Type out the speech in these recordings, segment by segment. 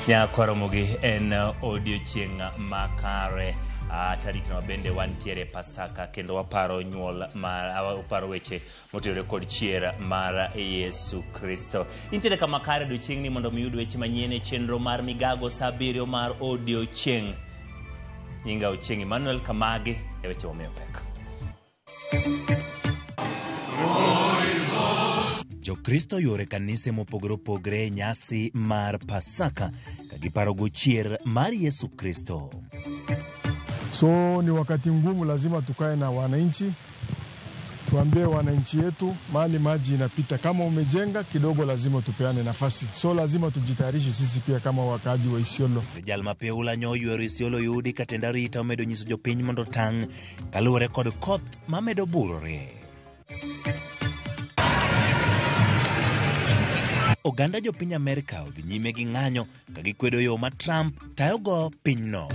Nyakwaromogi en odiochieng' makare tarikno bende wantiere Pasaka kendo waparo nyuol mar waparo weche motenore kod chier mar Yesu Kristo. Intiere kama kare odiochieng'ni mondo mi iyud weche manyien e chenro mar migago sa abiriyo mar odiochieng'. Nyinga Ochieng' Emmanuel Kamagi e weche momiyo pek. Jokristo yore kanise mopogore opogore e nyasi mar Pasaka ka giparogo chier mar Yesu Kristo. So ni wakati ngumu, lazima tukae na wananchi, tuambie wananchi yetu mahali maji inapita. Kama umejenga kidogo, lazima tupeane nafasi, so lazima tujitayarishe sisi pia kama wakaaji wa Isiolo. Jal mapiyo ula nyo ywero Isiolo yudi ka tend arita omedo nyiso jopiny mondo otang' kaluwore kod koth mamedo burore. Oganda jopiny Amerka odhi nyime gi ng'anyo ka gikwedo yo ma Trump tayogo pinyno.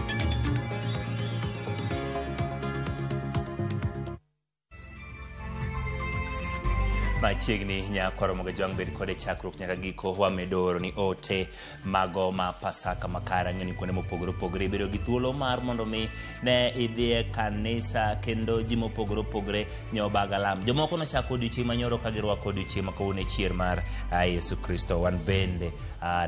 Machiegni nyakwaro Mogajwang' bed kode chakruok nyaka giko wamedo oro ni ote mago ma Pasaka makare. Ang'eyo ni kuonde mopogore opogore ibedo gi thuolo mar mondo mi ne idhi e kanisa kendo ji mopogore opogore nyobaga lam. Jomoko nochako odiochieng' manyoro ka girwako odiochieng' ma kawuono e chier mar Yesu Kristo. Wan bende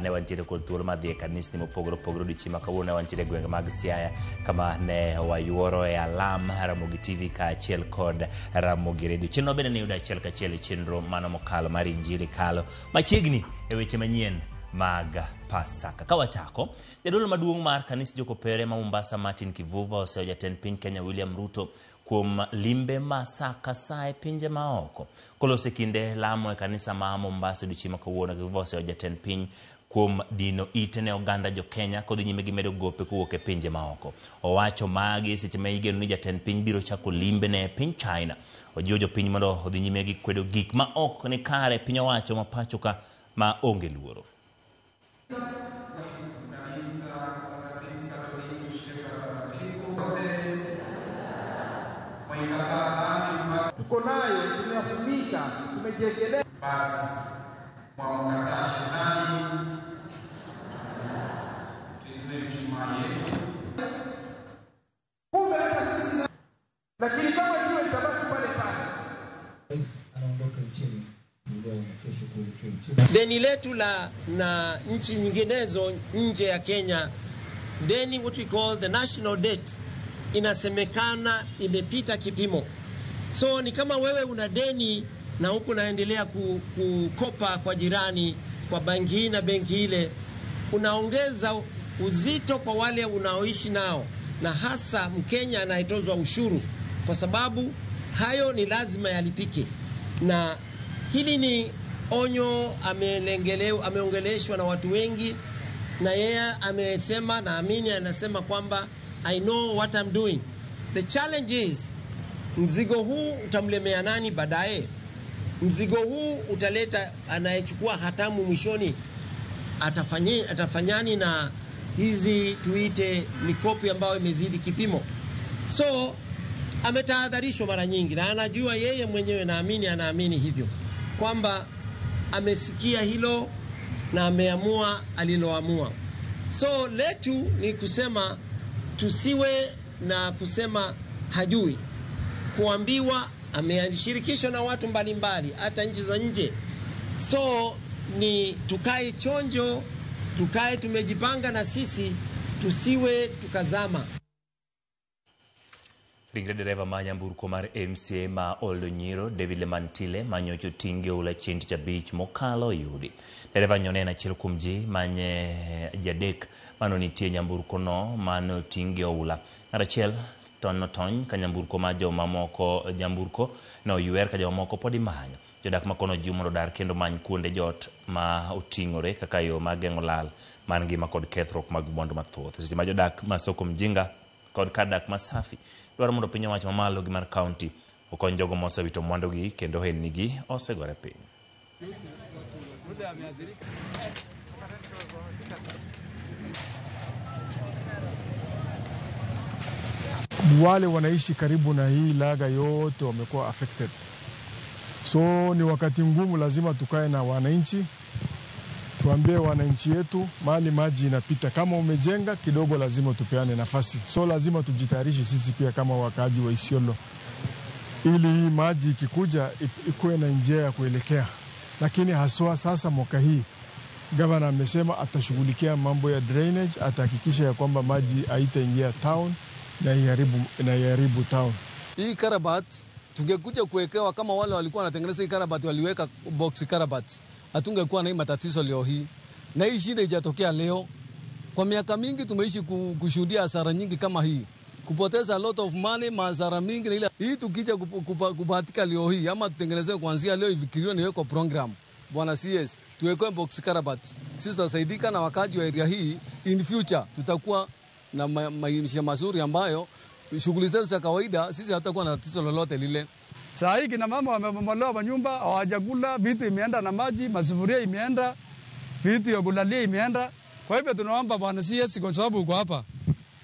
ne wantiere kod thuolo mar dhi e kanisni mopogore opogore odiochieng' ma kawuono ne wantiere e gwenge mag Siaya kama ne wayuoro e alam Ramogi TV kaachiel kod Ramogi Radio. Chenro bende ne yudo achiel kachiel e chenro mano mokalo mar Injili kalo machiegni e weche manyien mag Pasaka. Ka wachako, jadolo maduong' mar kanis Jokopere ma Mombasa Martin Kivuva oseyo jatend piny Kenya William Ruto kuom limbe ma sa ka sa e pinje maoko. Koloso e kinde lamo e kanisa ma Mombasa odiochieng' ma kawuono, Kivuva oseyo jatend piny kuom dino ite ne oganda jo Kenya kodhi nyime gi medo gope kowuok e pinje maoko. Owacho magi seche ma igeno ni jatend piny biro chako limbe ne piny China. Ojiwo jopiny mondo odhi nyime gi kwedo gik ma ok ni kare piny owacho ma pacho ka ma onge luoro. Tuko nayo, tumeyafunika, tumejiekelea. Basi mwamkataa shetani, tuinue mishumaa yetu. Kumbe hata sisi, lakini kama jiwe litabaki pale pale. Rais anaondoka nchini leo na kesho kuelekea nchini. Deni letu la na nchi nyinginezo nje ya Kenya, deni what we call the national debt, inasemekana imepita kipimo. So ni kama wewe una deni na huku naendelea kukopa kwa jirani, kwa benki hii na benki ile, unaongeza uzito kwa wale unaoishi nao, na hasa Mkenya anayetozwa ushuru, kwa sababu hayo ni lazima yalipike. Na hili ni onyo ameongeleshwa na watu wengi, na yeye amesema, naamini anasema kwamba I know what I'm doing. The challenge is, mzigo huu utamlemea nani baadaye? Mzigo huu utaleta anayechukua hatamu mwishoni atafanyani na hizi tuite mikopo ambayo imezidi kipimo. So ametahadharishwa mara nyingi na anajua yeye mwenyewe, naamini anaamini hivyo kwamba amesikia hilo na ameamua aliloamua. So letu ni kusema tusiwe na kusema hajui. Kuambiwa, ameshirikishwa na watu mbalimbali hata nchi za nje. So ni tukae chonjo, tukae tumejipanga na sisi tusiwe tukazama. Ringre dereva ma nyamburko mar MCA ma Oldonyiro David Lemantile manyocha oting' gi oula chieng' tich abich mokalo oyudi. Dereva nyo ne en achiel kuom ji manye ji adek mane nitie e nyamburko no mane oting' gi oula. Ng'at achiel to notony ka nyamburko ma jomamoko nyamburko ne oywer ka jomamoko pod imanyo. Jodak ma kono ojiw mondo odar kendo many kuonde jot ma oting'ore kaka yo mar geng'o lal mar ngima kod kethruok mag mwandu mathoth. Seche ma jodak ma Soko Mjinga kod kar dak ma Safi dwaro mondo piny owacho mamalo gi mar kaunti okony jogo mosewito mwandugi kendo ohelnigi osegore piny. Wale wanaishi karibu na hii laga yote wamekuwa affected. So ni wakati ngumu, lazima tukae na wananchi, tuambie wananchi yetu mahali maji inapita. Kama umejenga kidogo, lazima tupeane nafasi. So lazima tujitayarishe sisi pia kama wakaaji wa Isiolo, ili hii maji ikikuja ikuwe na njia ya kuelekea. Lakini haswa sasa mwaka hii gavana amesema atashughulikia mambo ya drainage, atahakikisha ya kwamba maji haitaingia town na iharibu town. Hii culvert tungekuja kuwekewa kama wale walikuwa wanatengeneza hii culvert, waliweka box culvert, hatungekuwa na hii matatizo leo hii. Na hii shida haijatokea leo. Kwa miaka mingi tumeishi kushuhudia hasara nyingi kama hii, kupoteza a lot of money, hasara mingi. Na ile hii tukija kubahatika leo hii ama tutengenezewe kuanzia leo, ifikiriwe niwekwe program. Bwana CS, tuwekwe box culvert, sisi tutasaidika na wakaji wa area hii. In future tutakuwa na maisha mazuri ambayo shughuli zetu za kawaida sisi hatutakuwa na tatizo lolote lile. Saa hii kina mama wamebomolewa manyumba, hawajakula, vitu imeenda na maji, masufuria imeenda, vitu ya kulalia imeenda. Kwa hivyo tunaomba Bwana CS, kwa sababu uko hapa,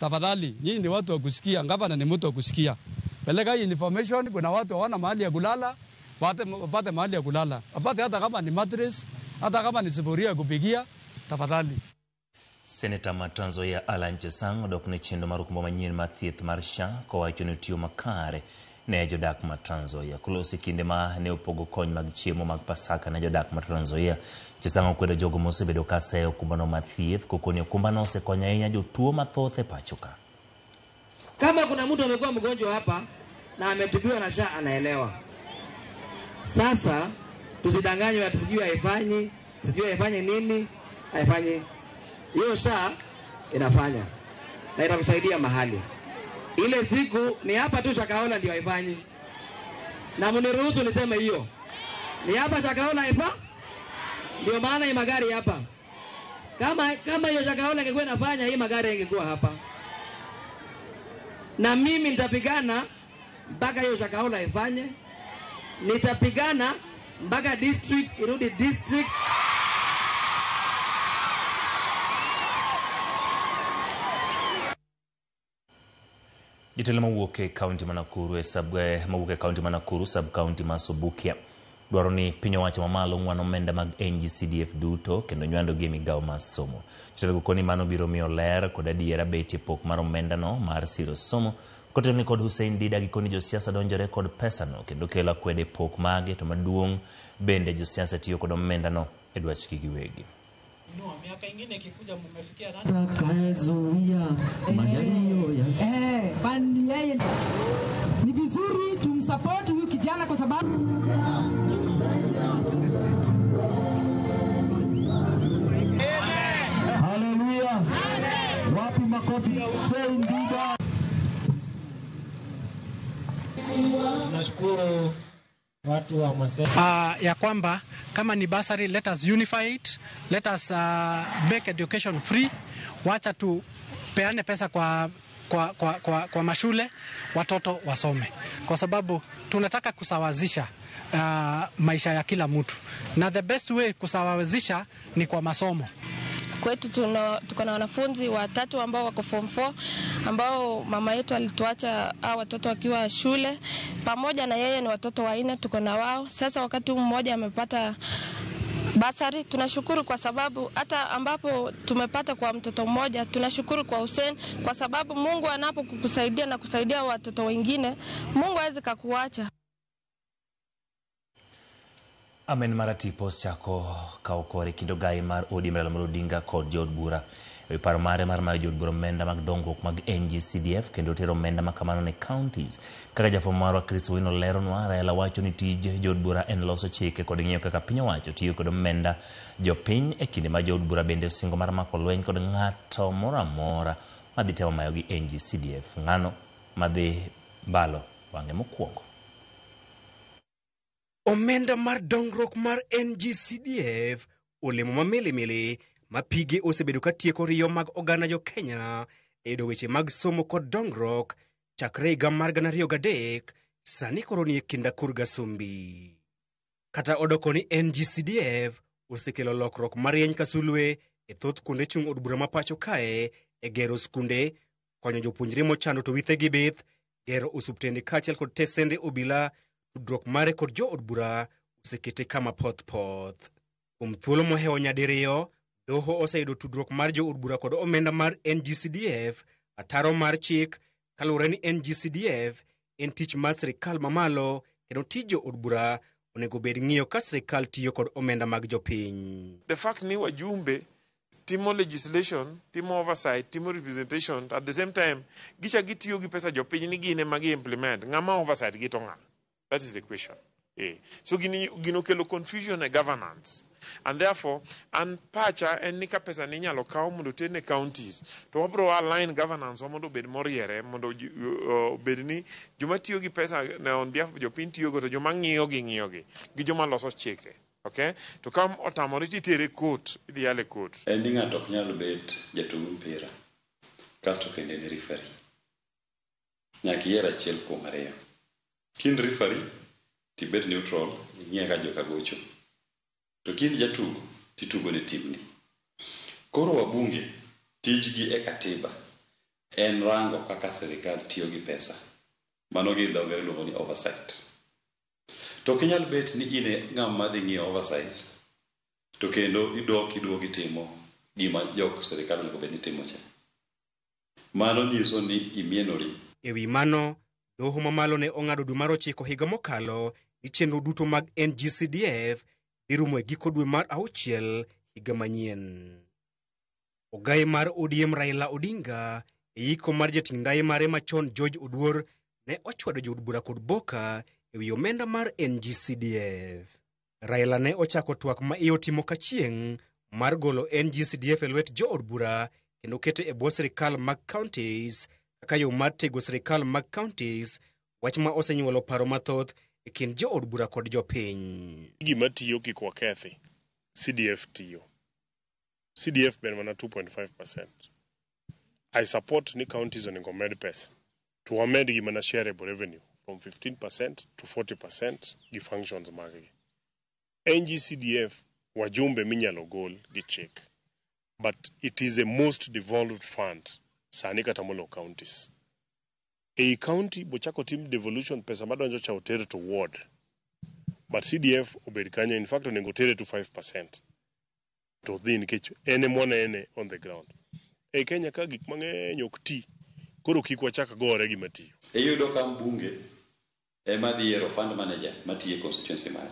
tafadhali, nyinyi ni watu wa kusikia, gavana ni mtu wa kusikia. Peleka hii information, kuna watu hawana mahali ya kulala, wapate mahali ya kulala. Wapate hata kama ni mattress, hata kama ni sufuria ya kupikia, tafadhali. Seneta ma Trans Nzoia Alan Chesang odok ne chenro mar okumba manyien mar thieth mar SHA kowacho ni otiyo makare ne jodak ma Trans Nzoia. Kolosi kinde ma ne opogo kony mag chiemo mag Pasaka ne jodak ma Trans Nzoia, Chesang okwedo jogo mosebedo ka seyo okumbano mar thieth kokoni okumbano osekonyo ahinya jotuo mathoth e pacho ka. Kama kuna mtu amekuwa mgonjwa hapa na ametibiwa na SHA anaelewa. Sasa tusidanganywe ati sijui haifanyi, sijui haifanyi nini, haifanyi. Hiyo SHA inafanya na itakusaidia mahali. Ile siku ni hapa tu Shakahola ndio haifanyi. Na mniruhusu niseme hiyo. Ni hapa Shakahola haifa? Ndio maana hii magari hapa. Kama hiyo Shakahola ingekuwa inafanya, hii magari ingekuwa hapa. Na mimi nitapigana mpaka hiyo Shakahola ifanye. Nitapigana mpaka district irudi district. Jotelo mawuok e kaunti ma Nakuru e sub mawuok e kaunti ma Nakuru sub kaunti ma Subukia dwaro ni piny owacho mamalo ng'wano omenda mag NGCDF duto kendo nywando gi e migawo mar somo. Jotelo go koni mano biro miyo ler kod adiera betie pok mar omendano mar siro somo. Kotelni kod Hussein Dida gikoni josiasa donjore kod pesano kendo kelo akwede pok mage, to maduong' bende josiasa tiyo kod omendano e dwachgi giwegi. Miaka ingine ikikuja mumefikia yeye ni vizuri tumsupport huyu kijana kwa sababu Haleluya. Wapi makofi? Hussein Dida. Tunashukuru watu wa Maseno. Ya kwamba kama ni bursary, let us unify it, let us make education free. Wacha tu peane pesa kwa mashule watoto wasome, kwa sababu tunataka kusawazisha maisha ya kila mtu, na the best way kusawazisha ni kwa masomo. Kwetu tuko na wanafunzi watatu ambao wako form 4 ambao mama yetu alituacha hao watoto wakiwa shule. Pamoja na yeye ni watoto wanne tuko na wao. Sasa wakati mmoja amepata basari, tunashukuru kwa sababu hata ambapo tumepata kwa mtoto mmoja, tunashukuru kwa Hussein kwa sababu Mungu anapokukusaidia na kusaidia watoto wengine, Mungu hawezi kukuacha. Amen mara tipo chako kawo kore kendo gai mar ODM Raila Amolo Odinga kod jood bura E wi paro mare mar mayo jood bura omenda mag dongruok mag NGCDF kendo tero omenda ma kamano ne counties. Kaka jafwambo marwa Chris Owino leronwa, Raila wacho ni tij jood bura en loso chike kod ng'iyo kaka piny owacho tiyo kod omenda jopiny e kinde ma jood bura bende osingo mar mako lweny kod ng'ato moro amora madhi temo mayogi NGCDF. Ng'ano madhi mbalo wang'e mokwongo. Omenda mar dongruok mar NGCDF olemo ma milimili ma pige osebedo ka tieko riyo mag oganda jo Kenya e yudo weche mag somo kod dongruok chakre higa mar 2003 sani koro nie kinda kur gasumbi. Kata odoko ni NGCDF osekelo lokruok marieny ka sulwe e thoth kuonde chung' od bura ma pacho kae e gero skunde, konyo jopuonjre mochando to withegi bith, gero osuptende kaachiel kod tesende obila, tudruok mare kod jo od bura osekete kama poth poth. Kuom thuolo mohewo nyadiriyo, doho oseyudo tudruok mar jo od bura kod omenda mar NGCDF ataro mar chik kaluwore ni NGCDF en tich mar sirikal mamalo kendo tij jo od bura onego bed ng'iyo ka sirikal tiyo kod omenda mag jopiny. The fact ni wajumbe timo legislation, timo oversight, timo representation at the same time gicha gitiyo gi pesa jopiny ni gin ema gi implement. Ng'ama oversight gi to ng'a? That is the question. So gino kelo confusion e governance. And therefore, an pacha en ni ka pesa ni inyalo kaw mondo oter ne counties, to wabro align governance wa mondo obed moriere, mondo obed ni joma tiyo gi pesa ne on behalf of jopiny tiyogo to joma ng'iyo gi ng'iyo gi joma loso chike. Okay? To ka otamore titere court, idhi yale court. En ni ng'ato ok nyal bet jatug mpira kasto kendo en referee. Nyaka iyier achiel kuom ariyo. Kin referee tibet neutral, ing'iye ka joka gocho. To kin jatugo, titugo ne timni. Koro wabunge, tijgi e katiba en rango kaka sirikal tiyo gi pesa. Mano gi dho ngere iluongo ni oversight. To ok inyal bet ni in e ng'ama dhi ng'iyo oversight, to kendo idok iduogo itimo gima jok sirikal onego bed ni timo cha. Mano nyiso ni imienori. E wi mano, doho mamalo ne ong'ado dwe mar 9 higa mokalo ni chenro duto mag NGCDF dhi rumo e giko dwe mar 6 higa manyien. Ogai mar ODM Raila Odinga e yiko mar jating' ndai mare machon George Oduor ne ochwado jood bura kod boka e wi omenda mar NGCDF. Raila ne ochako twak ma iye otimo kachieng' mar golo NGCDF e lwet jood bura kendo kete e bwo sirikal mag counties kaka yo mar tego sirikal mag counties, wach ma osenyuolo paro mathoth e kind jood bura kod jopiny. Gima tiyo kik wakethi, CDF tiyo. CDF ber mana 2.5%. I support ni counties onego med pesa. To wamed gi mana shareable revenue from 15% to 40% gi functions maggi. NGCDF wajumbe minyalo gol gi chik. But it is the most devolved fund sani kata molo counties. Ei county bochako tim devolution pesa madonjo cha oter to ward. But CDF obed kanyo, in fact onego tere to 5%. To dhi nikech en ema wanene on the ground. E Kenya ka gik mang'eny ok ti, koro kik wachak gore gima tiyo. Iyudo ka mbunge ema dhi yiero fund manager matiyo e constituency mare.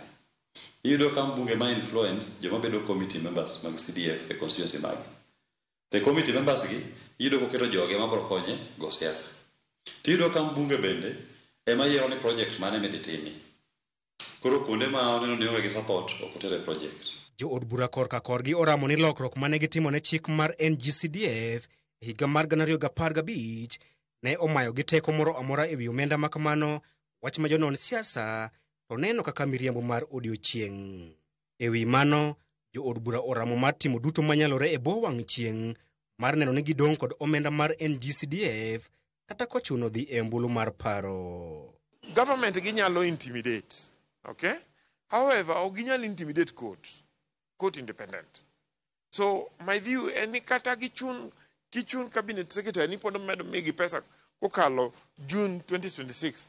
Iyudo ka mbunge ma influence joma bedo committee members mag CDF e constituency mage. To committee members gi iyudo koketo joge mabro konye go siasa. To iyudo ka mbunge bende ema yiero ni project mane midhi timi. Koro kuonde ma oneno ni onge gi support ok otere project. Jo od bura korka korgi oramo ni lokruok mane gitimo ne chik mar NGCDF e higa mar 2015 ne omayo gi teko moro amora e wi omenda ma kamano, wach ma jonon siasa to neno kaka miriambo mar odiochieng'. E wi mano, jo od bura oramo mar timo duto manyalore e bwo wang' chieng' mar neno ni gidong' kod omenda mar NGCDF kata kochuno dhi e ombulu mar paro. Government ginyalo intimidate, okay? However, ok ginyal intimidate court. Court independent. So my view en ni kata gichun kichun cabinet secretary ni pod omedo migi pesa kokalo June 2026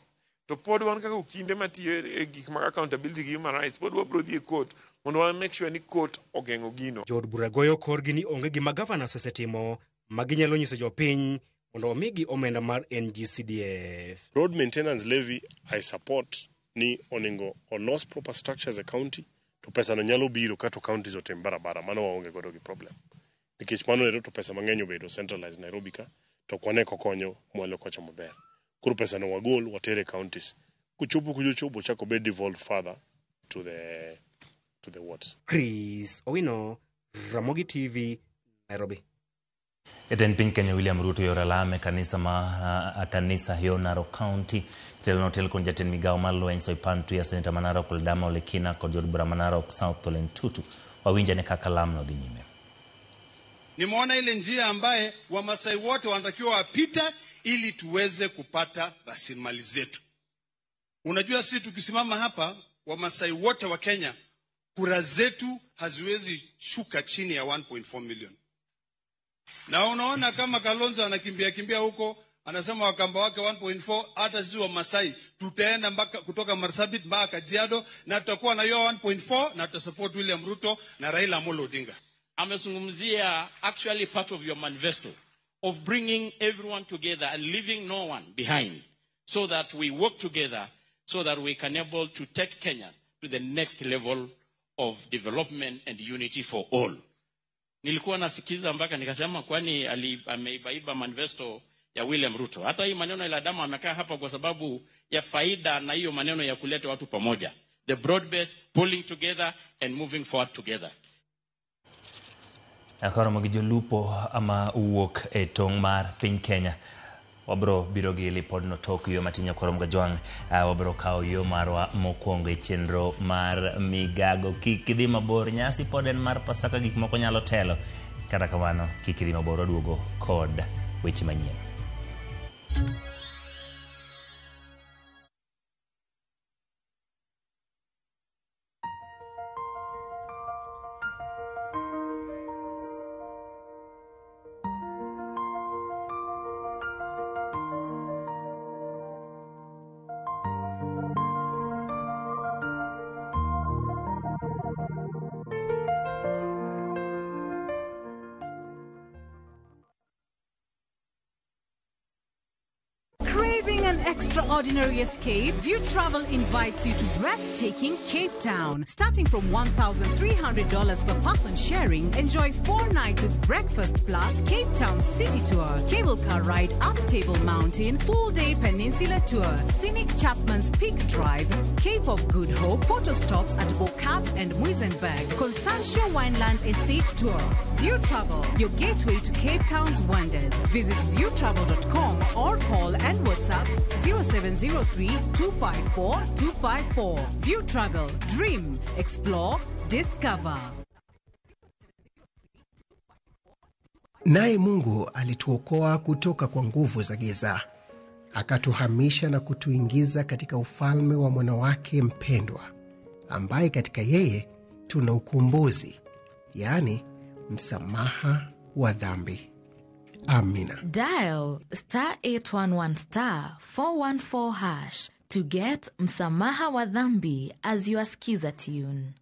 to pod wan kaka okinde matiyo e gik mag accountability gi human rights pod wabro dhi e court mondo wa make sure ni court ogeng'o gino. Jood bura goyo korgi ni onge gima governors osetimo ma ginyalo nyiso jopiny mondo omigi omenda mar NGCDF. Road maintenance levy I support ni onego olos proper structures e county to pesa no nyalo biro kato counties otim barabara mano waonge godo gi problem. Nikech mano ero to pesa mang'eny obedo centralized Nairobi ka, to ok wane kokonyo mwalo kocha maber. Koro pesa no wagol watere counties. Kochopo kuchochopo ochako obed devolved further to the wards. Chris Owino, Ramogi TV, Nairobi. Jatend piny Kenya William Ruto yoro alam e kanisa ma kanisa yo Narok County. Jatelo no otel kod jatend migawo mar lweny Soipan Tuya, Seneta ma Narok Ledama Ole Kina kod jood bura ma Narok South Ole Ntutu. Wawinj ane kaka lamno dhi nyime. Nimeona ile njia ambaye Wamasai wote wanatakiwa wapite ili tuweze kupata rasilimali zetu. Unajua, sisi tukisimama hapa, Wamasai wote wa Kenya, kura zetu haziwezi shuka chini ya 1.4 million. Na unaona kama Kalonzo anakimbia kimbia huko, anasema Wakamba wake 1.4, hata sisi Wamasai tutaenda mpaka kutoka Marsabit mpaka Kajiado na tutakuwa na hiyo 1.4 na tutasupport William Ruto na Raila Amolo Odinga. Amezungumzia actually part of your manifesto of bringing everyone together and leaving no one behind so that we work together so that we can able to take Kenya to the next level of development and unity for all. Nilikuwa nasikiza mpaka nikasema kwani ameibaiba manifesto ya William Ruto. Hata hii maneno ya Ledama amekaa hapa kwa sababu ya faida na hiyo maneno ya kuleta watu pamoja. The broad base, pulling together and moving forward together. Akoromo gi jolupo ama wuok e tong' mar piny Kenya. Wabro biro gi lipodno tok yo matin nyakwar Gajwang'. Wabro kawo yo marwa mokwongo e chenro mar migago. Kik idhi mabor, nyasi pod en mar Pasaka, gik moko nyalo telo. Kata kamano, kik idhi mabor, waduogo kod weche manyien. Craving an extraordinary escape? View Travel invites you to breathtaking Cape Town. Starting from $1,300 per person sharing, enjoy 4 nights with breakfast plus Cape Town City Tour, cable car ride up Table Mountain, full day peninsula tour, scenic Chapman's Peak Drive, Cape of Good Hope, photo stops at Bo-Kaap and Muizenberg, Constantia Wineland Estate Tour. View Travel, your gateway to Cape Town's wonders. Visit viewtravel.com or call and WhatsApp 0703 254 254. View Travel, dream, explore, discover. Naye Mungu alituokoa kutoka kwa nguvu za giza, akatuhamisha na kutuingiza katika ufalme wa mwana wake mpendwa, ambaye katika yeye tuna ukombozi, yaani msamaha wa dhambi. Amina. Dial star 811 star 414 hash to get Msamaha wa Dhambi as your skiza tune.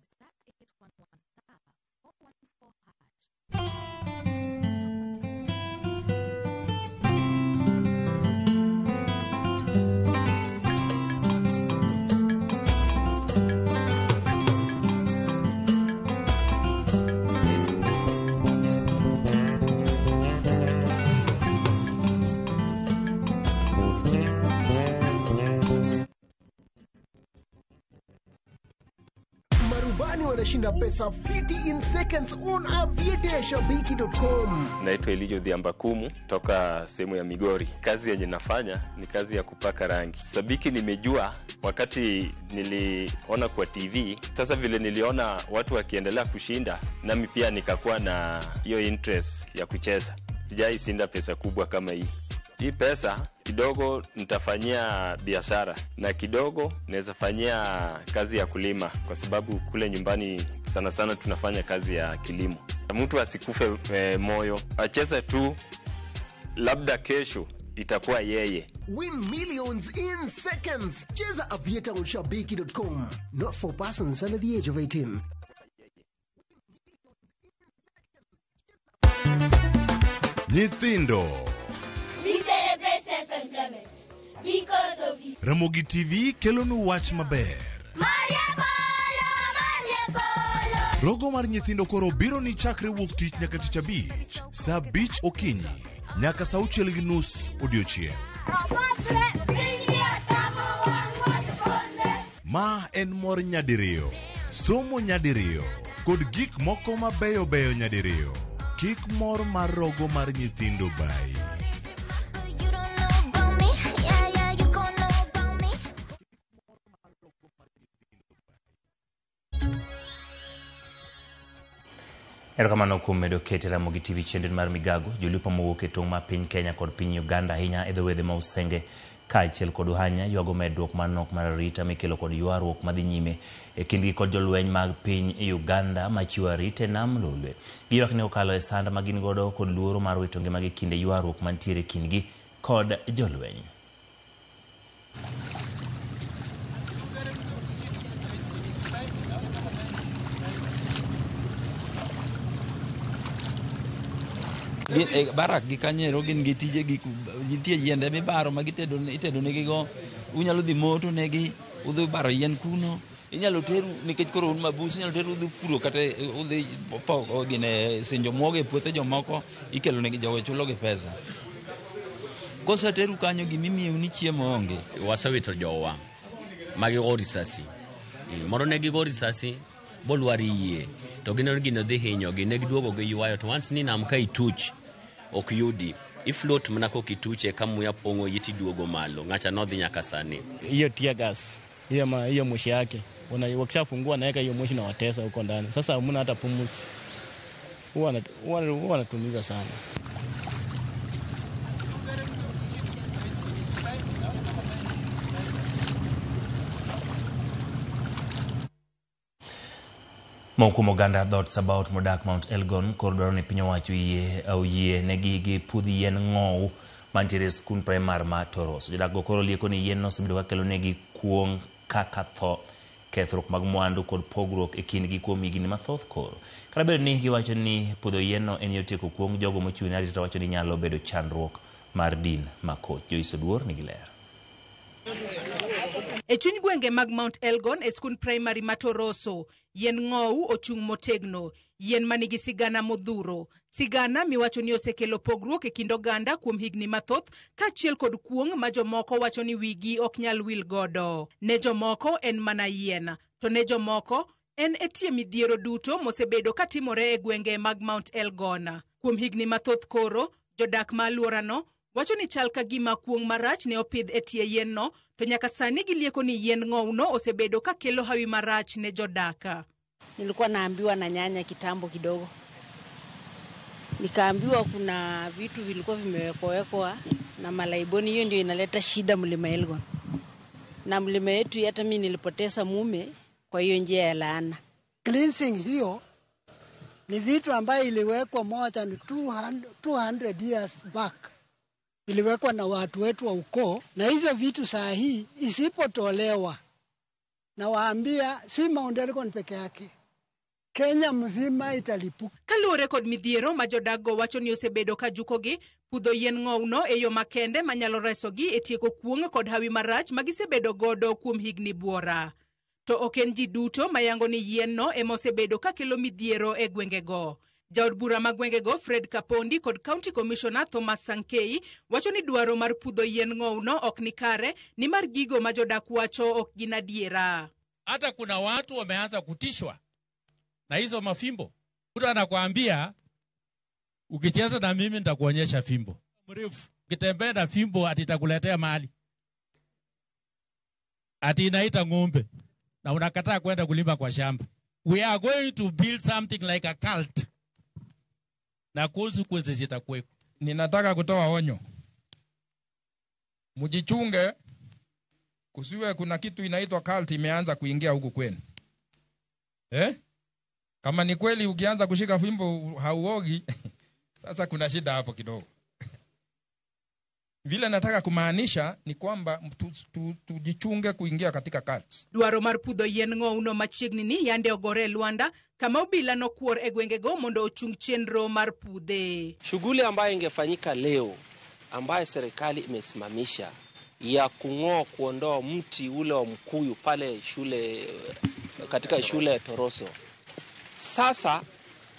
Marubani wanashinda pesa fiti in seconds on aviateashabiki.com. Naitwa Elijo Dhiambakumu toka sehemu ya Migori. Kazi yenye nafanya ni kazi ya kupaka rangi. Sabiki nimejua wakati niliona kwa TV. Sasa vile niliona watu wakiendelea kushinda, nami pia nikakuwa na hiyo interest ya kucheza. Sijai shinda pesa kubwa kama hii. Hii pesa kidogo nitafanyia biashara na kidogo naweza fanyia kazi ya kulima, kwa sababu kule nyumbani sana sana tunafanya kazi ya kilimo. Mtu asikufe moyo, acheze tu, labda kesho itakuwa yeye. Win millions in seconds. Cheza Aviator on shabiki.com. Not for persons under the age of 18. Nyithindo. We celebrate self-employment because of you. Ramogi TV kelonu wach maber. Maria Polo, Maria Polo. Rogo mar nyithindo koro biro ni chakre wuok tich nyaka tich abich, saa 5 okinyi nyaka saa 6:30 odiochieng'. Ma en mor nyadiriyo, somo nyadiriyo, kod gik moko mabeyo beyo nyadiriyo. Kik mor mar rogo mar nyithindo bayi. Erokamano kuom medo kete Ramogi TV chenro mar Migago. Jolupo mowuok e tong' mar piny Kenya kod piny Uganda ahinya e dho wedhe ma Usenge kaachiel kod Uhanya ywago medruok mar nok mar arita mikelo kod ywaruok madhi nyime e kindgi kod jolweny mag piny Uganda machiwo arita e nam Lolwe. Giywak ni okalo e sand ma gin godo kod luoro mar wito ngimagi kinde ywaruok mantiere e kindgi kod jolweny. Barak gi kanyero gin gi tije gi nitie yiende mibaro ma gitedo itedo negi go unyalo dhi moto negi udhi baro yien kuno inyalo teru nikech koro un mabus inyalo teru udhi puro kata udhi poko gine sinjo muogo e puothe jomoko ikelo negi jogo chulo gi pesa koseteru kanyo gimimiyou ni chiemo onge. Wasewito jowa magigo risasi moro ne gigo risasi bolwar yie to gineno gino dhi hinyogi ne giduogo giywayo to once ni nam ka ituch ok yudi ifloat mana kok ituche ka muya pong'o yi tiduogo malo ng'acha nodhi nyaka sani. Hiyo tear gas hiyo hiyo moshi yake wakishafungua naweka hiyo moshi na watesa huko ndani, sasa hamna hata pumzi, huwa wanatumiza sana. Moko kuom oganda dhoot Sabaot modak Mount Elgon koro dwaro ni piny owacho oyie negi gi pudh yien ng'owu mantiere e skund primar ma Toros. Jodak go koro lieko ni yien no osebedo ka kelo negi kuong' kaka tho, kethruok mag mwandu kod pogruok e kindgi kuom higni mathoth koro. Kata bedo ni giwacho ni pudho yien no en yor tieko kuong', jogo mochung' ne arita to wacho ni nyalo bedo chandruok mar din makoch. Joyce Oduor nigi ler. E chuny gwenge mag Mount Elgon e skund primary ma Toroso, yien ng'owu ochung' motegno, yien manigi sigana modhuro. Sigana miwacho ni osekelo pogruok e kind oganda kuom higni mathoth kaachiel kod kuong' ma jomoko wacho ni wigi ok nyal wil godo. Ne jomoko en mana yien, to ne jomoko en e tie midhiero duto mosebedo katimore e gwenge mag Mount Elgon. Kuom higni mathoth koro, jodak ma alworano wacho ni chal ka gima kuong' marach ne opidh e tie yien no, to nyaka sani gilieko ni yien ng'owno osebedo ka kelo hawi marach ne jodak. Nilikuwa naambiwa na nyanya kitambo kidogo, nikaambiwa kuna vitu vilikuwa vimewekwawekwa na malaiboni, hiyo ndio inaleta shida mlima Elgon na mlima yetu. Hata mimi nilipoteza mume kwa hiyo njia ya laana. Cleansing hiyo ni vitu ambayo iliwekwa more than 200 years back, iliwekwa na watu wetu wa ukoo, na hizo vitu saa hii isipotolewa, na waambia si Mount Elgon peke yake, Kenya mzima italipuka. Kaluwore kod midhiero ma jodak go wacho ni osebedo ka jukogi, pudho yien ng'owno e yo makende manyalo resogi e tieko kuong' kod hawi marach ma gisebedo godo kuom higni buora. To ok en ji duto mayango ni yien no ema osebedo ka kelo midhiero e gwengego. Jaod bura ma gwengego Fred Kapondi kod County Commissioner Thomas Sankei wacho ni dwaro mar pudho yien ng'owno ok ni kare nimar gigo ma jodak wacho ok gin adiera. Hata kuna watu wameanza kutishwa na hizo mafimbo. Mtu anakuambia ukicheza na mimi nitakuonyesha fimbo mrefu. Ukitembea na fimbo ati itakuletea mali, ati inaita ng'ombe, na unakataa kwenda kulima kwa shamba. We are going to build something like a cult, na consequences zitakuwepo. Ninataka kutoa onyo, mjichunge kusiwe kuna kitu inaitwa cult imeanza kuingia huku kwenu. Kama ni kweli ukianza kushika fimbo hauogi, sasa kuna shida hapo kidogo. Vile nataka kumaanisha ni kwamba tujichunge kuingia katika cult. Dwaro mar pudho yien ng'owno machiegni ni yande ogore e Luanda kama obila nokuor e gwengego mondo ochung chenro mar pudhe. Shughuli ambayo ingefanyika leo ambayo serikali imesimamisha ya kung'oa, kuondoa mti ule wa mkuyu pale shule, katika shule ya Toroso, Sasa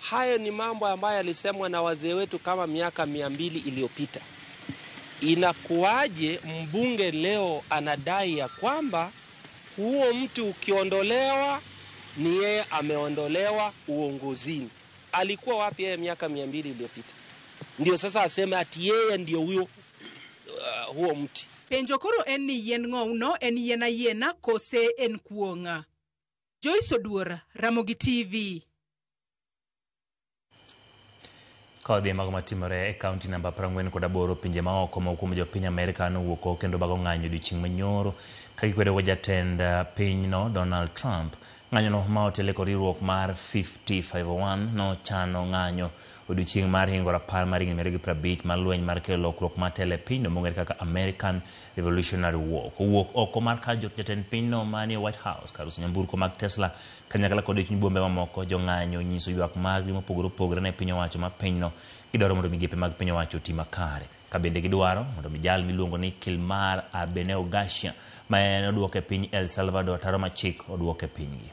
hayo ni mambo ambayo yalisemwa na wazee wetu kama miaka 200 iliyopita. Inakuwaje mbunge leo anadai ya kwamba huo mti ukiondolewa ni yeye ameondolewa uongozini? Alikuwa wapi yeye miaka 200 iliyopita? Ndio sasa aseme ati yeye ndio huyo huo mti. Penjo koro en ni yien ng'ouno en yien ayiena kose en kuong'a. Joyce Oduor, Ramogi TV. Kodhi mago matimore e kaunti namba 48 pinje maoko moko kuom jopiny Amerka nowuok oko kendo bago ng'anyo odiochieng' manyoro ka gikwedo go jatend pinyno Donald Trump. Ng'anyono ma otele kod riwruok mar 5501 nochano ng'anyo odiochieng' mar hingo rapar mar higni 250 mar lweny mar kelo lokruok mar telo e pinyno mong'ere kaka American Revolutionary War. Kowuok oko mar kar jot jatend pinyno manie White House kar uso nyamburko mag Tesla kanyakla kod e chuny bombe mamoko, jong'anyo nyiso ywak maggi mopogore opogore ne piny owacho ma pinyno. Gidwaro mondo migepe mag piny owacho oti makare. Ka bende gidwaro mondo mi jal miluongo ni Kilmar Abeneo Garcia ma en oduok e piny El Salvador ataro ma chik oduok e pinygi.